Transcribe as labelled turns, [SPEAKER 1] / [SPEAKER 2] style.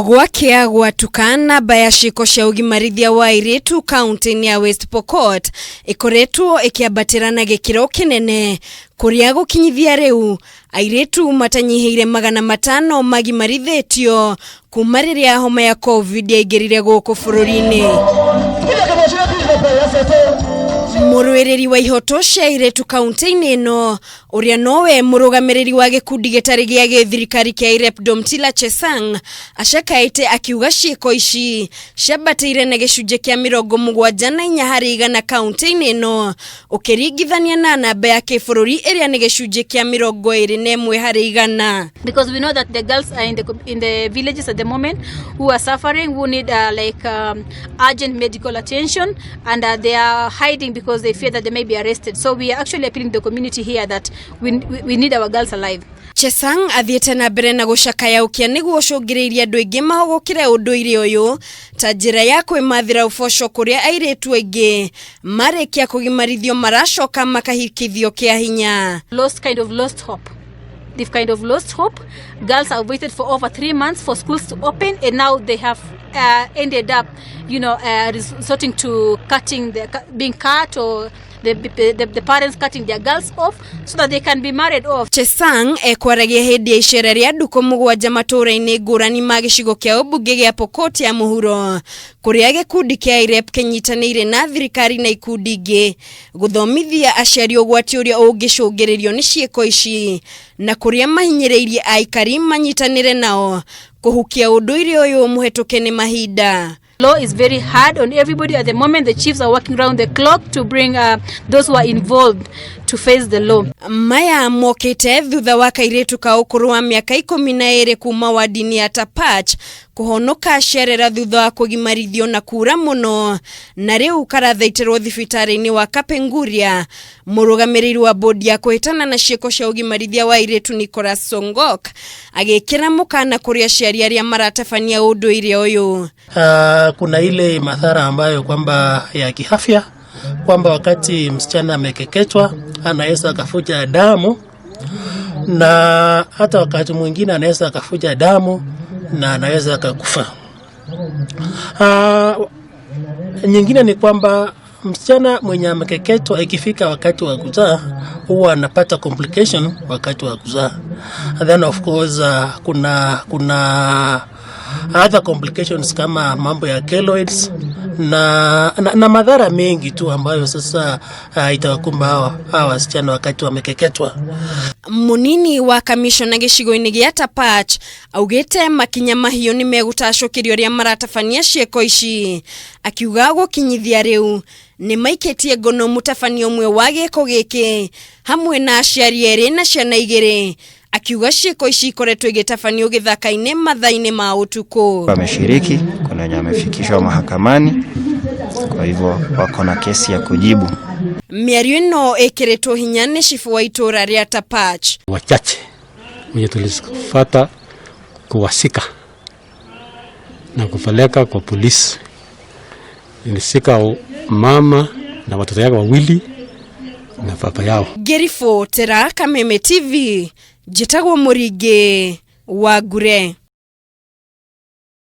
[SPEAKER 1] O gwakĩa gwatuka, namba ya ciĩko cia ũgimarithia wa airĩtu kaunti-inĩ ya West Pokot ĩkoretwo ĩkĩambatĩra na gĩkĩro kĩnene, kũrĩa gũkinyithia rĩu airĩtu matanyihĩire 500 magimarithĩtio kuma rĩrĩa homa ya COVID yaingĩrire gũkũ bũrũri-inĩ. Mũrũĩrĩri wa ihoto cia airĩtu kaunti-inĩ ĩno, ũrĩa nowe mũrũgamĩrĩri wa gĩkundi gĩtarĩ gĩa gĩthirikari kĩa IREP, Domtila Chesang, acakaĩte akiuga ciĩko ici ciambatĩire na gĩcunjĩ kĩa 74% kaunti-inĩ ĩno, ũkĩringithania na namba ya kĩbũrũri ĩrĩa nĩ gĩcunjĩ kĩa 21%.
[SPEAKER 2] Because we know that the girls are in the villages at the moment who are suffering, who need like urgent medical attention, and they are hiding because they fear that they may be arrested. So we are actually appealing to the community here that we need our girls alive.
[SPEAKER 1] Chesang athiĩte na mbere na gũcakaya ũkĩa nĩguo ũcũngĩrĩirie andũ aingĩ mahũgũkĩre ũndũire ũyũ ta njĩra ya kwĩmathĩra ũboco, kũrĩa airĩtu aingĩ marĩkia kũgimarithio maracoka makahikithio kĩa hinya.
[SPEAKER 2] Lost kind of lost hope. They've kind of lost hope. Girls have waited for over 3 months for schools to open, and now they have ended up resorting to cutting the being cut or the parents cutting their girls off so that they can be married off.
[SPEAKER 1] Chesang ekwaragia hĩndĩ ya icera rĩa ndukũ 7 matũũra-inĩ ngũrani ma gĩcigo kĩa ũmbunge gĩa Pokot ya mũhuro, kũrĩa gĩkundi kĩa IREP kĩnyitanĩire na thirikari na ikundi ingĩ gũthomithia aciari ũgwati ũrĩa ũngĩcũngĩrĩrio nĩ ciĩko ici, na kũrĩa mahinyĩrĩirie aikari manyitanĩre nao kũhukia ũndũire ũyũ mũhetũke nĩ mahinda.
[SPEAKER 2] Law is very hard on everybody at the moment. The chiefs are working round the clock to bring those who are involved to face the law.
[SPEAKER 1] Maya mokĩte thutha wa kairĩtu ka ũkũrũ wa mĩaka 12 kuma wandini ya Tapach kũhonoka cerera thutha wa kũgimarithio na kura mũno, na rĩu karathaitĩrwo thibitarĩ-inĩ wa Kapenguria. Mũrũgamĩrĩri wa bodi ya kũhĩtana na ciĩko cia ũgimarithia wa airĩtu, Nicholas Songok, agĩkĩra mũkana kũrĩ aciari arĩa maratabania ũndũire ũyũ.
[SPEAKER 3] Kuna ile madhara ambayo kwamba ya kiafya, kwamba wakati msichana amekeketwa anaweza akavuja damu, na hata wakati mwingine anaweza akavuja damu na anaweza akakufa. Nyingine ni kwamba msichana mwenye amekeketwa, ikifika wakati wa kuzaa, huwa anapata complication wakati wa kuzaa. And then of course kuna other complications kama mambo ya keloids na madhara mengi tu ambayo sasa itawakumba hawa wasichana wakati wamekeketwa.
[SPEAKER 1] Munini wa kamishona gĩcigo-inĩ gĩa Tapach augĩte makinya mahiũ nĩ megũtacũkĩrio arĩa maratabania ciĩko ici, akiuga gũkinyithia rĩu nĩ maikĩtie ngono mũtabania ũmwe wa gĩko gĩkĩ hamwe na aciari erĩ na ciana igĩrĩ, akiuga ciĩko ici ikoretwo igĩtabanio gĩthaka-inĩ mathaa-inĩ ma ũtukũ.
[SPEAKER 4] Wameshiriki, kuna wenye wamefikishwa mahakamani, kwa hivyo wako na kesi ya kujibu.
[SPEAKER 1] Mĩario ĩno ĩkĩrĩtwo hinya nĩ cibũ wa itũũra rĩa Tapach.
[SPEAKER 5] Wachache wenye tulifata kuwashika na kupeleka kwa polisi. Nilishika mama na watoto yake wawili na baba yao.
[SPEAKER 1] Ngĩribotera Kameme TV, njĩtagwo Mũringĩ wa Ngure.